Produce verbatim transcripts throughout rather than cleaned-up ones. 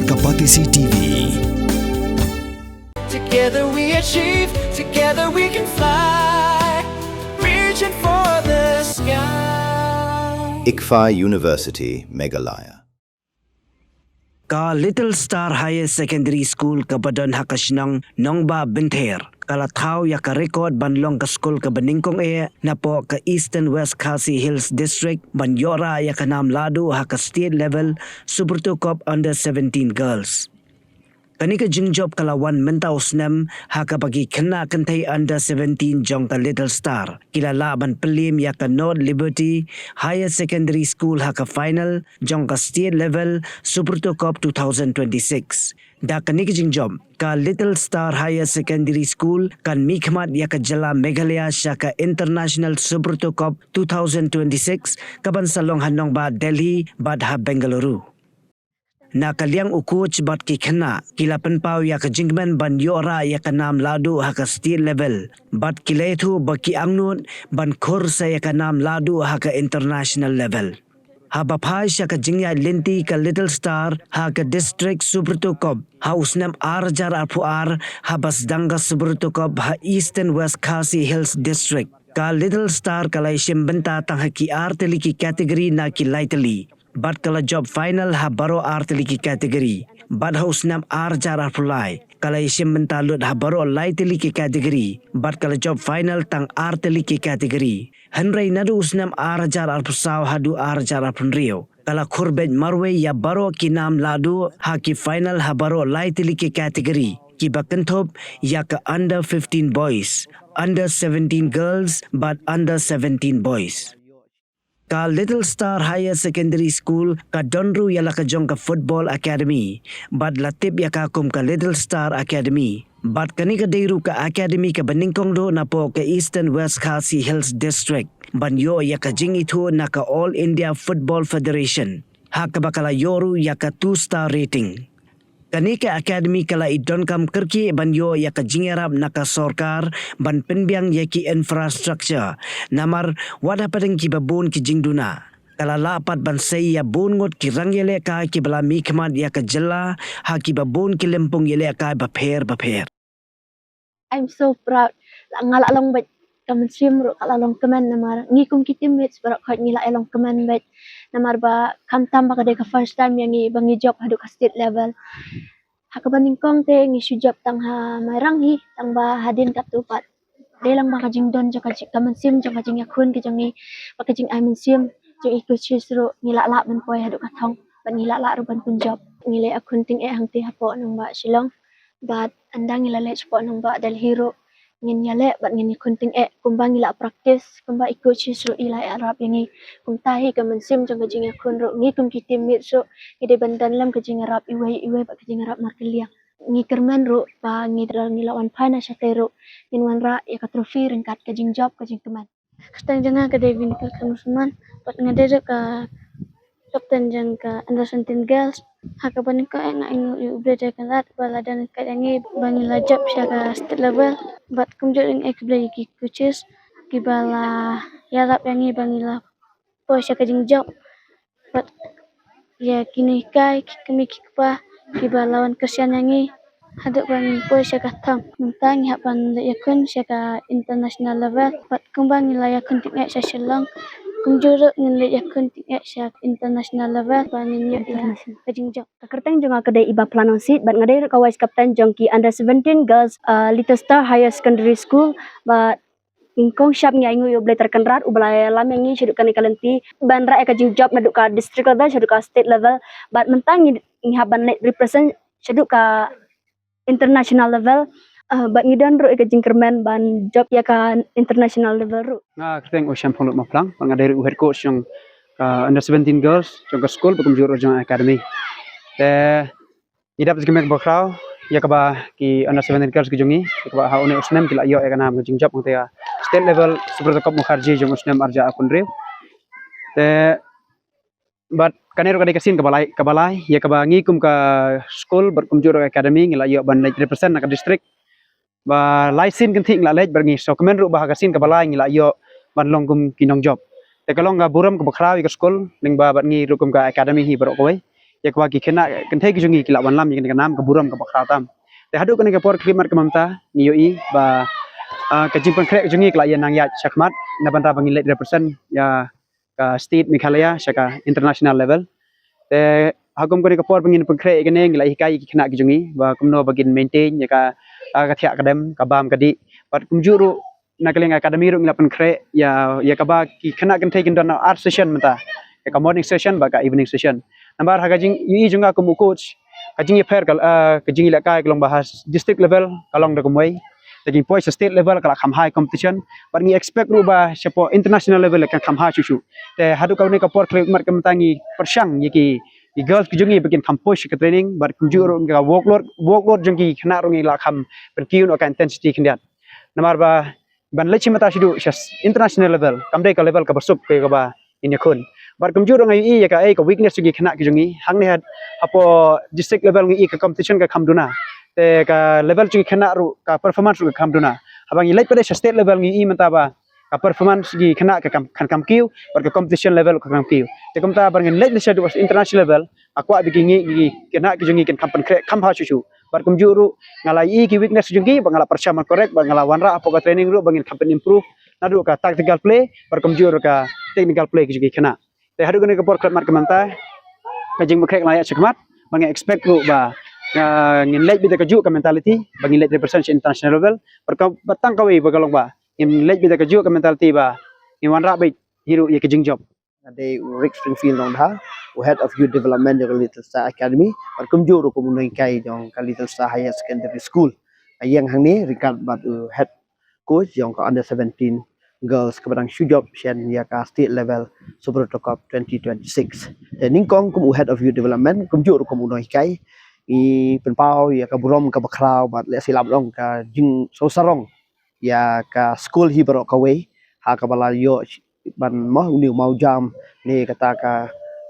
Kapatisi T V. Together we achieve, together we can fly. Reaching for the sky. ICFAI University, Meghalaya. Ka Little Star Higher Secondary School kaba don ha ka shnong Nongbah Bynther ka la thaw ïa ka record ban long ka skul kaba nyngkong eh napoh ka Eastern West Khasi Hills District ban ïoh rah ïa ka nam lahduh ha ka state level Subroto Cup Under seventeen Girls. Kane ka jingjop ka la wan mynta u snem ha kaba ki khynnah kynthei Under seventeen jong ka Little Star ki la lah ban pynliem ïa ka North Liberty Higher Secondary School ha ka final jong ka state level Subroto Cup two thousand twenty-six. Da kane ka jingjop, ka Little Star Higher Secondary School kan mihkhmat ïa ka jylla Meghalaya sha ka International Subroto Cup two thousand twenty-six kaban sa long ha nongbah Delhi bad ha Bengaluru. Na ka liang u coach bad ki khynnah ki la pynpaw ïa ka jingkmen ban ïoh rah ïa ka nam lahduh ha ka state level bad ki la ïathuh ba ki angnud ban khur sa ïa ka nam lahduh ha ka international level. Haba phai sha ka jingïaid lynti ka Little Star ha ka District Subroto Cup ha u snem ar hajar arphew ar, haba sdang ka Subroto Cup ha Eastern West Khasi Hills District, ka Little Star ka la ïashim bynta tang ha ki ar tylli ki category na ki lai tylli bad ka la jop final ha baroh ar tylli ki category. Bad ha u snem ar hajar arphew lai ka la ïashim bynta lut ha baroh lai tylli ki category bad ka la jop final tang ar tylli ki category. Hynrei naduh u snem ar hajar arphew saw haduh ar hajar arphew hynriew ka la khur beit marwei ïa baroh ki nam lahduh ha ki final ha baroh lai tylli ki category, kiba kynthup ïa ka Under fifteen Boys, Under seventeen Girls bad Under seventeen Boys. Ka Little Star Higher Secondary School ka don ruh ïa la ka jong ka Football Academy bad la tip ïa ka kum ka Little Star Academy. Bad kane ka dei ruh ka academy kaba nyngkong duh napoh ka Eastern West Khasi Hills District ban ïoh ïa ka jingithuh na ka All India Football Federation, ha kaba ka la ïoh ruh ïa ka two star rating. Kane ka academy ka la i donkam kyrkieh ban ïoh ïa ka jingïarap na ka sorkar ban pynbiang ïa ki infrastructure. Namar wat hapdeng kiba bun ki jingduna, ka la lah pat ban sei ïa bun ngut ki rangïalehkai kiba la mihkhmat ïa ka jylla ha kiba bun ki lympung ïalehkai bapher bapher. I'm so proud. La nga la long bad ka mynsiem ruh ka la long kmen namar ngi kum ki teammates baroh khoit ngi la long kmen bad namar ba khamtam ba ka dei ka first time ïa ngi ba ngi jop haduh ka state level. Ha kaba nyngkong te ngi shu jop tang ha Mairang hi, tang ba hadien katto pat dei lang ba ka jingdon jong ka jing, ka mynsiem jong ka jingïakhun ka jong ngi, ba ka jingai mynsiem jong i coaches ruh ngi la lah ban poi haduh ka thong bad ngi la lah ruh ban pynjop. Ngi la ïakhun tyngeh hangtei hapoh nongbah Shillong bad ynda ngi la leit shapoh nongbah Delhi ruh ngin ïaleh bad ngin ïakhun tyngeh kumba ngi la practice, kumba i coaches ruh i la ïarap ïa ngi. Kumta hi ka mynsiem jong ka jingïakhun ruh ngi kum ki teammates ruh ngi dei ban don lem ka jingïarap iwei iwei bad ka jingïarap markylliang. Ngi kyrmen ruh ba ngi da ngi la wan phai na shatei ruh ngin wanrah ïa ka trophy ryngkat ka jingjop ka jingkmen. Kyrteng jong nga ka dei Winkel Khan Usman bad nga dei ruh ka captain jong ka under seventeen girls. Ha kaba nyngkong eh nga ainguh ïa U Blei da ka lad ba la don ryngkat ïa ngi ba ngi la jop sha ka state level bad kumjuh ruh nga ai khublei ïa ki coaches kiba la ïarap ïa ngi ba ngi la poi sha ka jingjop bad ïa kine ki kai ki kmie ki kpa kiba la wan kyrshan ïa ngi haduh ba ngin poi sha ka thong. Mynta ngi hap ban leit ïakhun sha ka international level bad kumba ngi la ïakhun tyngeh sha Shillong kumjuh ruh ngin leit ïakhun tyngeh sha international level ba ngin ïoh ïa ka jingjop. Ka kyrteng jong nga ka dei Iba Phlanong Sit bad nga dei ruh ka vice captain jong ki under seventeen girls, uh, Little Star Higher Secondary School bad nyngkong shap ngi ainguh ïa U Blei Trai Kynrad uba la ïalam ïa ngi shaduh kane ka lynti ban rah ïa ka jingjop naduh ka district level shaduh ka state level bad mynta ngi ngi hap ban leit represent shaduh ka international level. Uh, bad ngi don ruh ïa ka jingkyrmen ban jop ïa ka international level ruh. Nga kyrteng U Shemphang Lut Maplang bad nga dei ruh u head coach jong ka under seventeen girls jong ka school bad kumjuh ruh jong academy. Te ngi dap jingkmen kaba khraw ïa kaba ki under seventeen girls ki jong ngi ïa kaba ha une u snem ki la ïoh ïa ka nam ka jingjop hangta ïa state level Subroto Cup Mukherjee jong u snem arhajar arphew hynriew. Te bad kane ruh ka dei ka sien kaba lai kaba lai ïa kaba ngi kum ka school bad kumjuh ruh ka academy ngi la ïoh ban leit represent na ka district. Ba lai sien kynthih ngi la leit bad ngi sngewkmen ruh ba ha ka sien kaba lai ngi la ïoh ban long kum ki nongjop. Te ka long ka burom kaba khraw ïa ka school lyngba bad ngi ruh kum ka academy hi baroh kawei. ïa kaba ki khynnah kynthei ki jong ngi ki la wanlam ïa kane ka nam ka burom kaba khraw tam. Te haduh kane ka por khyllipmat ka mynta ngi ïohi ba, ah, ka jingpynkhreh ka jong ngi ka la ïa nang ïaid shakhmat na bynta ba ngin leit represent ïa ka state Meghalaya sha ka international level. Te ha kum kane ka por ba ngin pynkhreh ïa kane ngi la hikai ïa ki khynnah ki jong ngi ba kumno ba kin maintain ïa ka, ah, ka thiah ka dem, ka bam ka dih. Bad kumjuh ruh na ka liang academy ruh ngi la pynkhreh ïa, ïa kaba ki khynnah kynthei kin don ar session mynta. Ïa ka morning session bad ka evening session. Namar ha ka jingïohi jong nga kum u coach, ka jingïapher ka, ah, ka jingïalehkai ka long ba ha district level ka long da kumwei. Te ka jingpoi sha state level ka la kham high competition. Bad ngi expect ruh ba shapoh international level kan kham high shuh shuh. Te haduh kane ka por khyllipmat ka mynta ngi pyrshang ïa ki, ki girls ki jong ngi ba kin kham push ka training bad kumjuh ruh ka workload, workload jong ki khynnah ruh ngi la kham pynkiew noh ka intensity khyndiat. Namar ba ban leit shi mynta shaduh sha international level kam dei ka level kaba suk ka kaba ngin ïakhun. Bad kumjuh ruh nga ïohi ïa ka, eh, ka weakness jong ki khynnah ki jong ngi hangne ha, hapoh district level ngi ïohi ka competition ka kham duna. Te ka level jong ki khynnah ruh ka performance ruh ka kham duna. Haba ngi leit pat sha state level ngi ïohi mynta ba ka performance ki khynnah ka kam, kan kham kiew bad ka competition level ka kham kiew. Te kumta ba ngin leit shaduh international level nga kwah ba ki ngi, ki khynnah ki jong ngi kin kham pynkhreh kham bha shuh shuh. Bad kumjuh ruh nga la ïohi ki weakness jong ki ba nga la pyrshang ban correct bad nga la wanrah hapoh ka training ruh ba ngin kham pyn-improve naduh ka tactical play bad kumjuh ruh ka technical play ki jong ki khynnah. Te haduh kane ka por khyllipmat ka mynta ka jingpynkhreh ka la ïaid shakhmat ba nga expect ruh ba, ah, ngin leit beit da kajuh ka mentality ba ngin leit represent sha international level. Bad ka, bad tang kawei ba ka long ba ngin leit beit da kajuh ka mentality ba ngin wanrah beit hi ruh ïa ka jingjop. Nga dei u Rick Springfield Nongdha, u Head of Youth Development jong ka Little Star Academy, bad kumjuh ruh kum u nonghikai jong ka Little Star Higher Secondary School. Nga ïeng hangne ryngkat bad u head coach jong ka under seventeen girls kaba dang shu jop shen ïa ka state level Subroto Cup twenty twenty-six. Te nyngkong kum u Head of Youth Development, kumjuh ruh kum u nonghikai, ngi pynpaw ïa ka burom kaba khraw bad lehse lah ban ong ka jingsngewsarong ïa ka skul hi baroh kawei ha kaba la ïoh ban mo une u mawjam ne kata ka,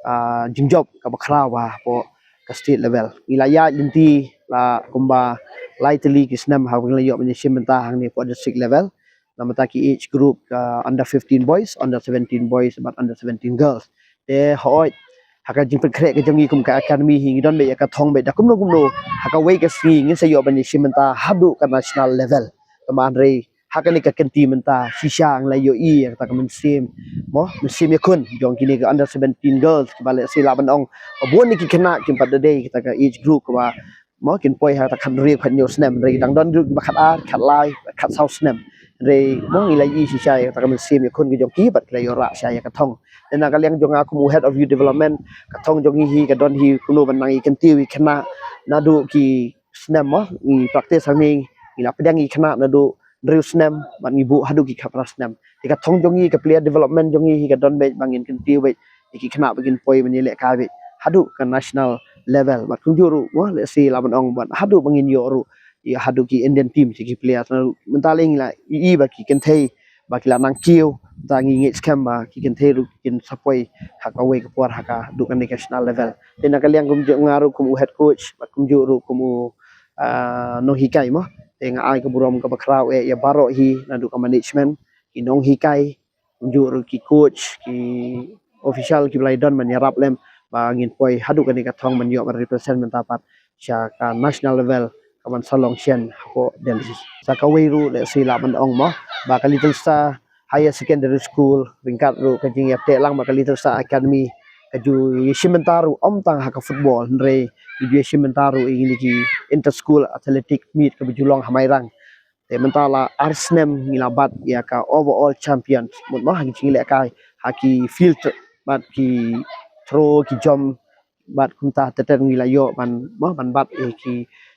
ah, jingjop kaba khraw hapoh ka state level. Ngi la ïaid lynti la kumba lai tylli ki snem haba ngi la ïoh ban ïashim bynta hangne hapoh district level. Na bynta ki age group ka under fifteen boys, under seventeen boys bad under seventeen girls. Te hooid ha ka jingpynkhreh ka jong ngi kum ka academy hi ngi don beit ïa ka thong beit da kumno kumno ha kawei ka sngi ngin sa ïoh ban ïashim bynta haduh ka national level. Tangba hynrei ha kane ka kynti mynta shisha ngi la ïohi ïa kata ka mynsiem mo, mynsiem ïakhun jong kine ki under seventeen girls kiba lehse lah ban ong ba bun ïa ki khynnah kim pat da dei kata ka age group kaba mo kin poi ha kata khathynriew khathynñiew snem, hynrei dang don ruh kiba khatar, khatlai, khatsaw snem. Hynrei mo ngi la ïohi shisha ïa kata ka mynsiem ïakhun ka jong ki bad ki la ïoh rah shisha ïa ka thong. Te na ka liang jong nga kum u Head of Youth Development, ka thong jong ngi hi ka don hi kumno ban nang ïakyntiew ïa ki khynnah naduh ki snem mo ngi practice hangne, ngi la pdiang ïa ki khynnah naduh hynriew snem bad ngi buh haduh ki khatphra snem. Te ka thong jong ngi ka player development jong ngi hi ka don beit ba ngin kyntiew beit ïa ki khynnah ba kin poi ban ïalehkai beit haduh ka national level bad kumjuh ruh mo lehse lah ban ong bad haduh ba ngin ïoh ruh ïa haduh ki Indian team ïa ki players. Naduh mynta lei ngi la ïohi ba ki kynthei ba ki la nang kiew, ta ngi ngeit skhem ba ki kynthei ruh kin sa poi ha kawei ka por ha ka duh kane ka national level. Te na ka liang kumjuh nga ruh kum u head coach bad kumjuh ruh kum u, ah, nonghikai mo, te nga ai ka burom kaba khraw eh ïa baroh hi naduh ka management, ki nonghikai, kumjuh ruh ki coach, ki official kiba la ïadon ban ïarap lem ba ngin poi haduh kane ka thong ban ïoh ban represent mynta pat sha ka national level kaban sa long shen hapoh Delhi. Sa kawei ruh lehse lah ban ong mo ba ka Little Star Higher Secondary School ryngkat ruh ka jingïateh lang bad ka Little Star Academy ka ju ïashim bynta ruh ym tang ha ka football hynrei ki ju ïashim bynta ruh ïa kine ki inter school athletic meet kaba ju long ha Mairang. Te mynta la ar snem ngi la bat ïa ka overall champion mut mo ha ki jingïalehkai ha ki field bad ki throw ki jump bad kumta te te ngi la ïoh ban mo ban bat ïa ki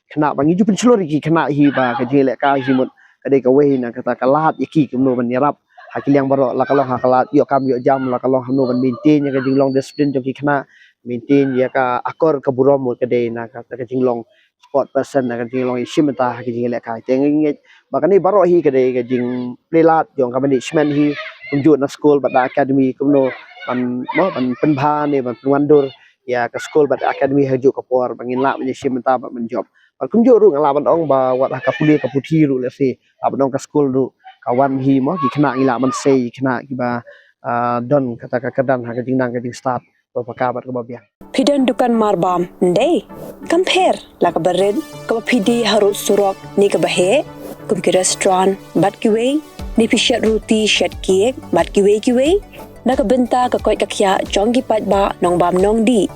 khynnah ba ngi ju pynshlur ïa ki khynnah hi ba ka jingïalehkai hi mut ka dei kawei na kata ka lad ïa ki kumno ban ïarap ha ki liang baroh, la ka long ha ka lad ïoh kam ïoh jam, la ka long kumno ban maintain ïa ka jinglong discipline jong ki khynnah, maintain ïa ka akor ka burom mut ka dei na kata ka jinglong sport person na ka jinglong ïashim bynta ha ka jingïalehkai. Te nga ngeit ba kane baroh hi ka dei ka jingplie lad jong ka management hi kumjuh na skul bad na academy kumno ban mo ban pynbha ne ban pynwandur ïa ka skul bad academy ha kajuh ka por ba ngin lah ban ïashim bynta bad ban jop. Bad kumjuh ruh nga lah ban ong ba wat ha ka pule ka puthi ruh lehse lah ban ong ka skul ruh ka wan hi mo ki khynnah ngi lah ban sei khynnah kiba, ah, don kata ka kyrdan ha ka jingnang ka jingstad ba paka bad kaba biang. Phi don dukan marbam, ym dei? Kam pher la kaba rit, kaba phi die harud surok ne kaba heh, kum ki restaurant bad kiwei, ne phi shet ruti shet cake bad kiwei kiwei, na ka bynta ka koit ka khiah jong ki paidbah nongbam nongdih.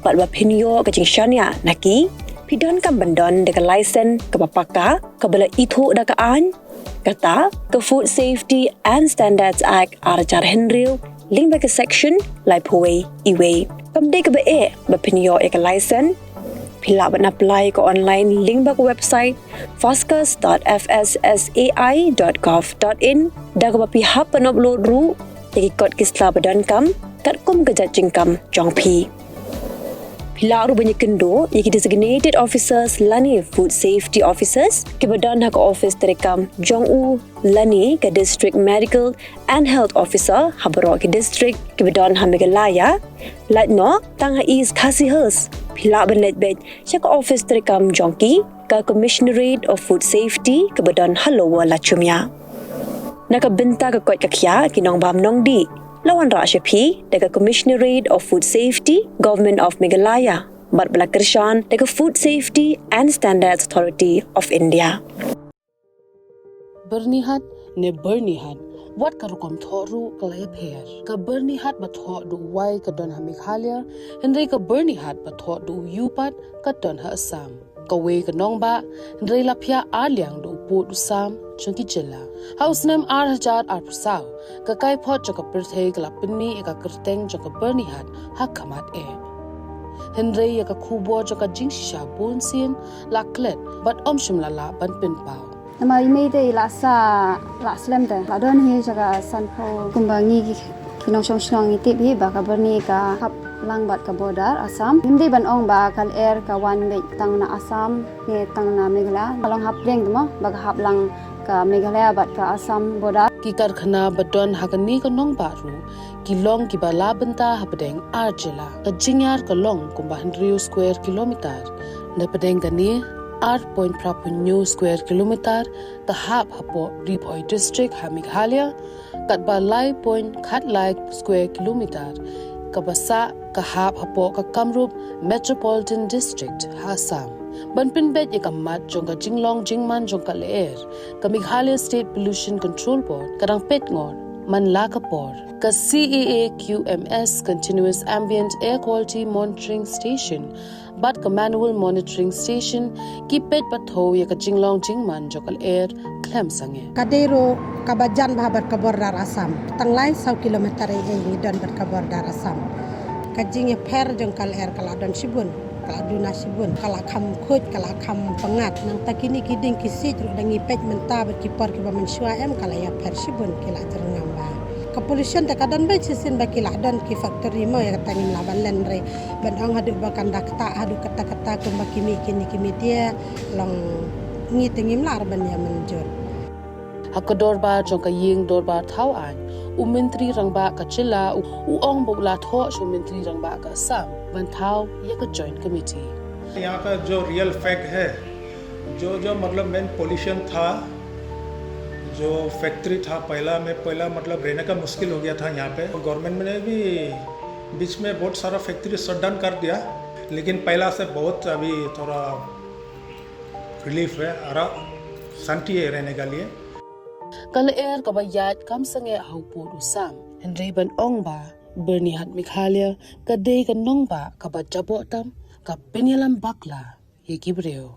Bad ba phin ïoh ka jingshaniah na ki, phi donkam ban don da ka license kaba paka, kaba la ithuh da ka aiñ, kata ka Food Safety and Standards Act ar hajar hynriew, lyngba ka section laiphew wei, iwei. Kam dei kaba eh ba phin ïoh ïa ka license. Phi lah ban apply ka online lyngba ka website foscus dot F S S A I dot gov dot in, da kaba phi hap ban upload ruh ïa ki kot ki sla ba donkam katkum ka jait jingkam jong phi. Phi lah ruh ban ïakynduh ïa ki designated officers lane food safety officers kiba don ha ka office treikam jong u lane ka district medical and health officer ha baroh ki district kiba don ha Meghalaya. Lait noh tang ha East Khasi Hills, phi lah ban leit beit sha ka office treikam jong ki, ka Commissionerate of Food Safety kaba don ha Lower Lachumia. Na ka bynta ka koit ka khiah ki nongbam nongdih, la wanrah sha phi da ka Commissionerate of Food Safety, Government of Meghalaya, bad ba la kyrshan da ka Food Safety and Standards Authority of India. Byrnihat ne Byrnihat, wat ka rukom thoh ruh ka la ïapher. Ka Byrnihat ba thoh da u Y ka don ha Meghalaya, hynrei ka Byrnihat ba thoh da u U pat ka don ha Assam. Kawei ka nongbah, hynrei la phiah ar liang da u pud u sam jong ki jylla. Ha u snem ar hajar arphew saw, ka kaiphod jong ka pyrthei ka la pynmih ïa ka kyrteng jong ka Byrnihat ha khmat eh. Hynrei ïa ka khubor jong ka jingshisha bunsien la klet bad ym shym la lah ban pynpaw. Namar i mei te i la sah, la slem te. La don hi jaka sanphew, kumba ngi ki, ki nongshong shnong ngi tip hi ba ka Byrni ka hap lang bad ka border Assam. Ngim dei ban ong ba ka lyer ka wan beit tang na Assam ne tang na Meghalaya. Ka long hapdeng te mo, ba ka hap lang ka Meghalaya bad ka Assam border. Ki karkhana ba don ha kane ka nongbah ruh ki long kiba la bynta hapdeng ar jylla. Ka jingïar ka long kumba hynriew square kilometer. Napdeng kane, ar point phra phew hynñiew square kilometer ka hap hapoh Ri Bhoi District ha Meghalaya, katba lai point khatlai square kilometer kaba sah ka hap hapoh ka Kamrup Metropolitan District ha Assam. Ban pynbeit ïa ka mat jong ka jinglong jingman jong ka lyer, ka Meghalaya State Pollution Control Board ka dang peit ngor man la ka por. Ka C A A Q M S, Continuous Ambient Air Quality Monitoring Station, bad ka Manual Monitoring Station, ki peit ba thew ïa ka jinglong jingman jong ka lyer khlem sangeh. Ka dei ruh kaba jan bha bad ka border Assam. Tang lai saw kilometer ei ei ngi don bad ka border Assam. Ka jingïapher jong ka lyer ka la don shibun. Ka la duna shibun, ka la kham khuid, ka la kham pyngngad. Nangta kine ki dieng ki siej ruh da ngi peit mynta bad ki por kiba mynshuwa em ka la ïapher shibun, ki la jyrngam bha. Ka pollution te ka don beit shisien ba ki la don ki factory mo, ïa kata ngim lah ban len re. Ban ong haduh ba kan da ktah, haduh katta katta kumba ki mih kine ki media, long ngi te ngim lah re ban ïa mynjur. Ha ka dorbar jong ka ïing dorbar thaw aiñ, u Myntri Rangbah ka jylla u, u ong ba u la thoh sha u Myntri Rangbah ka Assam ban thaw ïa ka Joint Committee. यहाँ का जो रियल फैक्ट है, जो जो मतलब मेन पोल्यूशन था, जो फैक्ट्री था पहला में, पहला मतलब रहने का मुश्किल हो गया था यहाँ पे। गवर्नमेंट ने भी बीच में बहुत सारा फैक्ट्री शट डाउन कर दिया, लेकिन पहला से बहुत अभी थोड़ा रिलीफ है और शांति है रहने के लिए। Ka lyer kaba ïaid kam sangeh ha u pud u sam. Hynrei ban ong ba Byrnihat Meghalaya ka dei ka nongbah kaba jaboh tam, ka pynïalam bakla ïa ki briew.